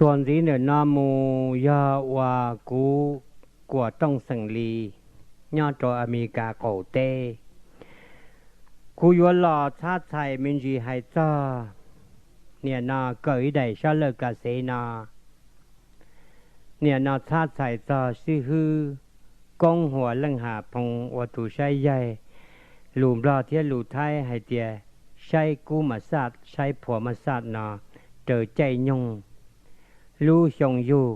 Tuaj ntxiv ntawm no mus yog uas kuv Kuam Tooj xeem Lis nyob rau Amelikas qaum teb. Kuv yuav los txhab txhais me ntsis hais txog niam no kawm ib daim sab laj kas xev no. Niam no txhab txhais txog xib hwb Koob Huas Leej Ham Phoo ua tus saib yaig lus Nplog thiab lus Thaib hais tias saib kub mas xaj, saib phua mas xaj no raws caij nyoog, lub xyoo yug,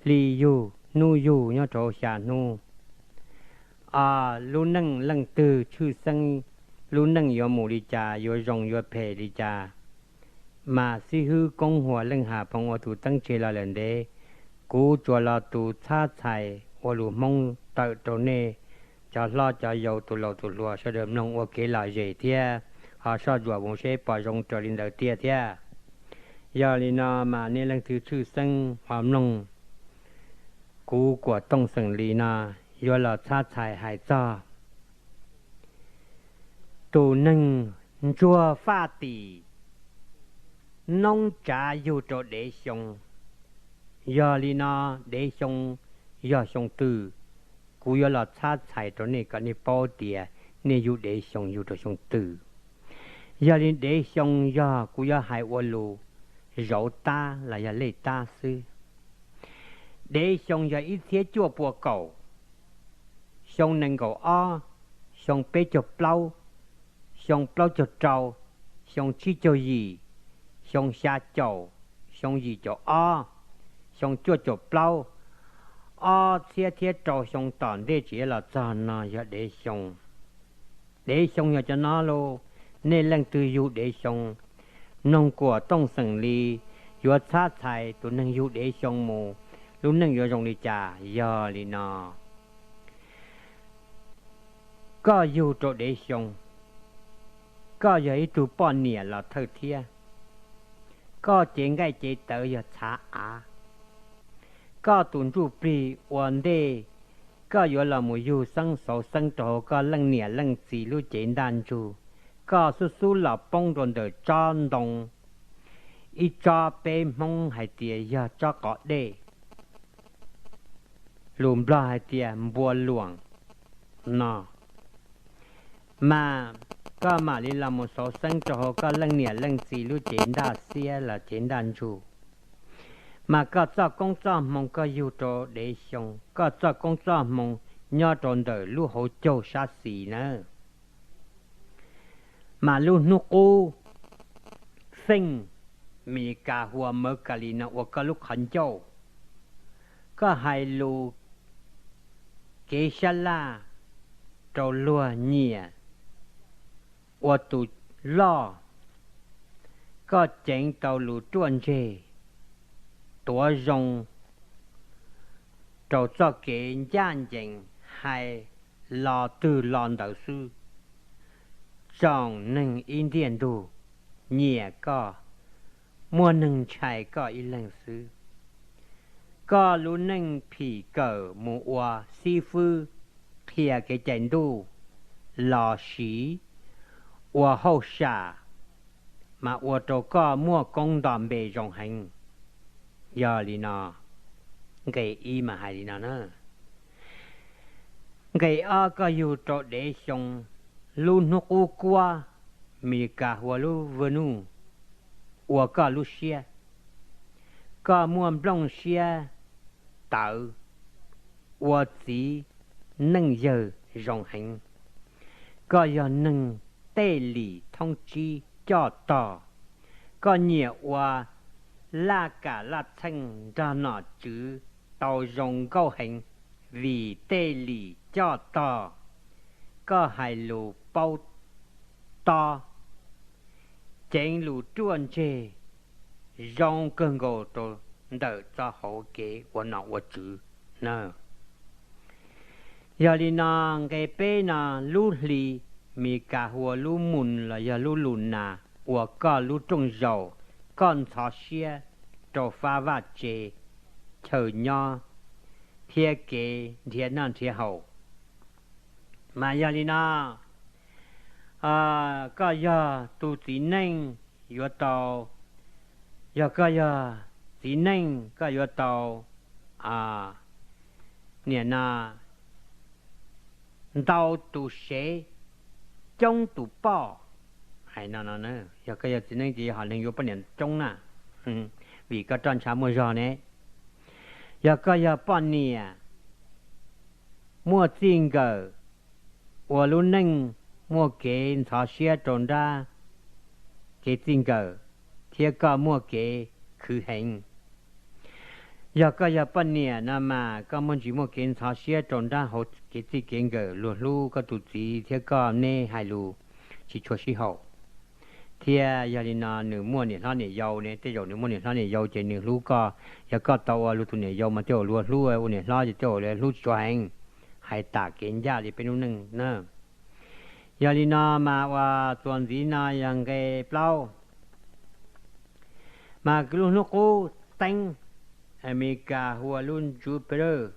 hli yug, hnub yug nyob rau xya hnub. Lub neej leej twg tshwj xeeb, lub neej yuav mus li cas, yuav zoo yuav phem li cas, mas xib hwb Koob Huas Leej Ham Phoo ua tus teeb tseg los lawm ntev. Kuv tsuas los tus txhab txhais ua lus Hmoob tawm rau nej cov hlob cov yau tus laus tus hluas sawv daws mloog ua kev lom zem thiab ho soj ntsuam mus seb puas zoo raws li ntawd tiag thiab. Yog li no mas nej leej twg tshwj xeeb ho mloog kuv Kuam Tooj xeem Lis no yuav los txhab txhais hais txog tus neeg ntsuag faj tim noob tsav yug rau dev xyoo. Yog li no, dev xyoo yog xyoo twg? Kuv yuav los txhab txhais rau nej kom nej paub tias nej yug dev xyoo yug rau xyoo twg. Yog li dev xyoo yog kuv yuav hais ua lus zauv tab los yog lej tab xwb. Dev xyoo yog ib txhiab cuaj pua kaum, xyoo nees nkaum ob, xyoo peb caug plaub, xyoo plaub caug rau, xyoo tsib caug yim, xyoo xya caum, xyoo yim caum ob, xyoo cuaj caum plaub, ob txhiab thiab rau xyoo tom ntej tsis los txog no yog dev xyoo. Dev xyoo yog cov no lauj. Nej leej twg yug dev xyoo, mloog Kuam Tooj xeem Lis yuav txhab txhais tus neeg yug dev xyoo mus lub neej yuav zoo li cas. Yog li no, koj yug rau dev xyoo, koj yog ib tug poj niam los thawj thiab. Koj cev nqaij cev tawv yog txhav av. Koj tus ntsuj plig ua ntej koj yuav los mus yug xeeb xauv xeeb rau hauv koj leej niam leej txiv lub cev ntaj ntsug, koj xub xub los poob rau ntawm tsob ntoo, ib tsob peb Hmoob hais tias yog tsob qos dej, lus Nplog hais tias npua luam no, mas koj mam li los mus xauv xeeb rau hauv koj leej niam leej txiv lub cev ntaj xiab los cev ntaj ntsug. Mas koj txoj koob txoj hmoo koj yug rau dev xyoo, koj txoj koob txoj hmoo nyob rau ntawm lub hauv caug sab xis nawb. Mas lub hnub qub feej Mes Kas hu ua Mercury no ua koj lub qhov ncauj. Koj hais lus kev sab laj rau luag nyiam ua tus loj. Koj ceev tau lus ruaj ntseg, tuav zoo rau txoj kev ncaj ncees, hais lo twg lo ntawd xwb. Tsoom neeg ib ntiaj ntug nyiam koj, muaj neeg ntshai koj ib leeg xwb. Koj lub neej phim kawm mus ua xib fwb qhia kev cai ntuj los sis ua hauj sam, mas ua rau koj muaj koob nto npe zoo heev. Yog li no, nqe ib mas hais li no na. Nqe ob, koj yug rau dev xyoo, lub hnub qub kuab, Mes Kas hu ua lub Venus, ua koj lub siab. Koj muaj nplooj siab tawv, ua txiv neej yawg zoo heev. Koj yog neeg tej lim thoob tsib coj tog. Koj nyiam ua laj kam laj txheej nrog nom tswv tau zoo nkauj heev, vim tej lim coj tog. Koj hais lus paub tob, ceev lus ruaj ntseg, zoo kawg nkaus rau ntawm txoj hauv kev ua nom ua tswv na. Yog li no, nqe peb no, lub hli, Mes Kas hu ua lub moon los yog lub lus nas, ua koj lub rooj zaum, koj ntxhov siab rau fab vaj tse, chaw nyob thiab kev nrhiav noj nrhiav haus. Mas yog li no, koj yog tus txiv neej yuav tau, yog koj yog txiv neej koj yuav tau, niam no, ntau tus sev, coob tus poj. Hais no, yog koj yog txiv neej ces yog hom neeg yuav poj niam coob na, vim koj roj ntsha muaj zog ne. Yog koj yog poj niam muaj txij nkawm, ua lub neej muaj kev ntxhov siab rau nrab kev txij nkawm, thiab koj muaj kev khwv heev. Yog koj yog poj niam no mas koj muaj ntsis muaj kev ntxhov siab rau nrab hauv kev txij kev nkawm, luag hlub koj tus txiv thiab koj neb hais lus tsis tshua sib haum. Thiab yog li no nws muaj niam hlob niam yau ne, tej zaum nws muaj niam hlob niam yau ces nws hlub koj. Yog koj tau ua luag tus niam yau mas tej zaum luag hlub ua niam hlob ces tej zaum luag hlub tsis tshua heev. Hais tam kev ncaj li peb lub neej na. Yog li no mas ua txuas ntxiv no yog nqe plaub, mas lub hnub qub teeb, Amelikas hu ua lub Jupiter,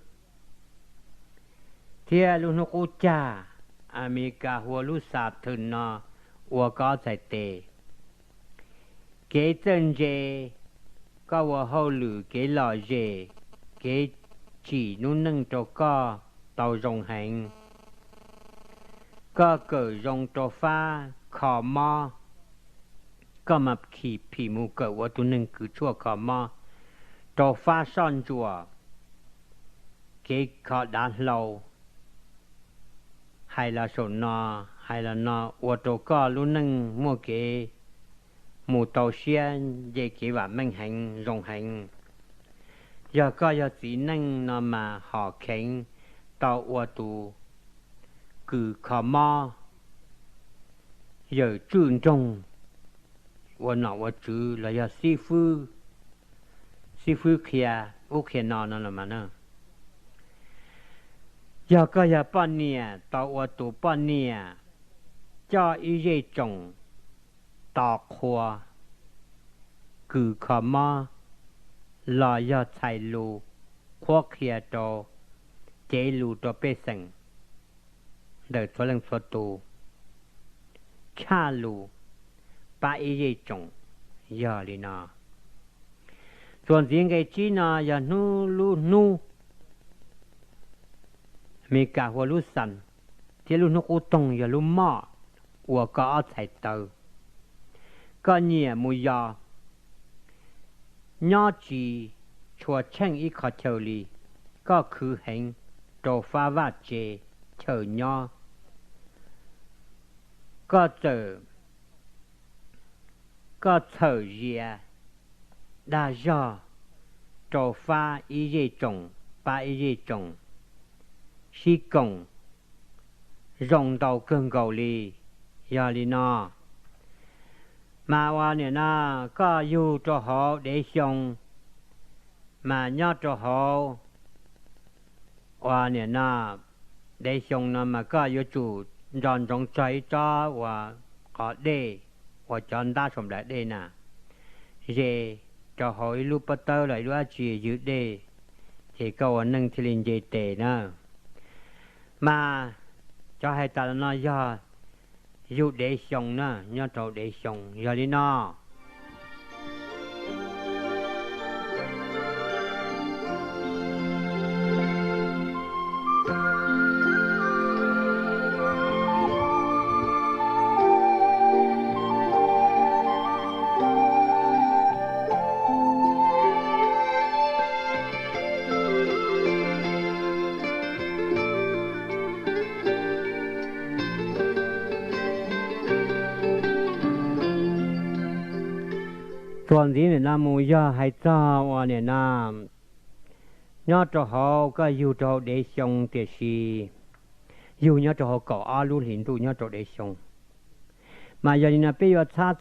thiab lub hnub qub cag, Amelikas hu ua lub Saturn no ua koj ob txhais tes. Kev txawj ntse, koj ua hauj lwm kev lom zem, kev tsim lub neej rau koj tau zoo heev. Koj kawm zoo rau fab kho mob, koj mas phim phim mus kawm ua tus neeg kws tshuaj kho mob, rau fab soj ntsuam, kev kho dav hlau. Hais los saum no, hais los no ua rau koj lub neej muaj kev mus tau siab nce kev vam meej heev zoo heev. Yog koj yog txiv neej no mas hom kheev tau ua tus kws kho mob, yawm tswj nroog, ua nom ua tswv los yog xib fwb, xib fwb qhia ub qhia no no los mas. Yog koj yog poj niam tau ua tus poj niam coj ib zej tsoom tos qhua, kws kho mob, los yog txhais lus qhuab qhia rau, cev lus rau pej xeem ntawm txhua leej txhua tus, tshaj lus pab ib zej tsoom. Yog li no, txuas ntxiv nqe tsib no yog hnub lub hnub Amelikas hu ua lub xas, thiab lub hnub qub toog yog lub moj, ua koj ob txhais taw. Koj nyiam mus yos, nyob tsis tshua tsheej ib qho chaw li, koj khwv heev rau fab vaj tse chaw nyob. Koj txawm, koj txhawm zias dag zog rau fab ib zej tsoom, pab ib zej tsoom, sib koom zoo ntau kawg nkaus li. Yog li no mas ua niam no, koj yug rau hauv dev xyoo, mas nyob rau hauv ua niam no dev xyoo no mas koj yuav tsum nco ntsoov txog ib tsob uas qhov dej uas cov ntab saum nplaim dej na, ze rau hauv ib lub pob tawb los ib lub dab tsi ywg dej, ces koj ua neej thiaj li nce tes na. Mas cov hais tas los no yog yug dev xyoo na, nyob rau dev xyoo. Yog li no, txuas ntxiv nim no mus yog hais txog ua niam no, nyob rau hauv, koj yug rau hauv dev xyoo tiam sis yug nyob rau hauv kaum ob lub hlis ntuj nyob rau dev xyoo. Mas yog li no peb yuav txhab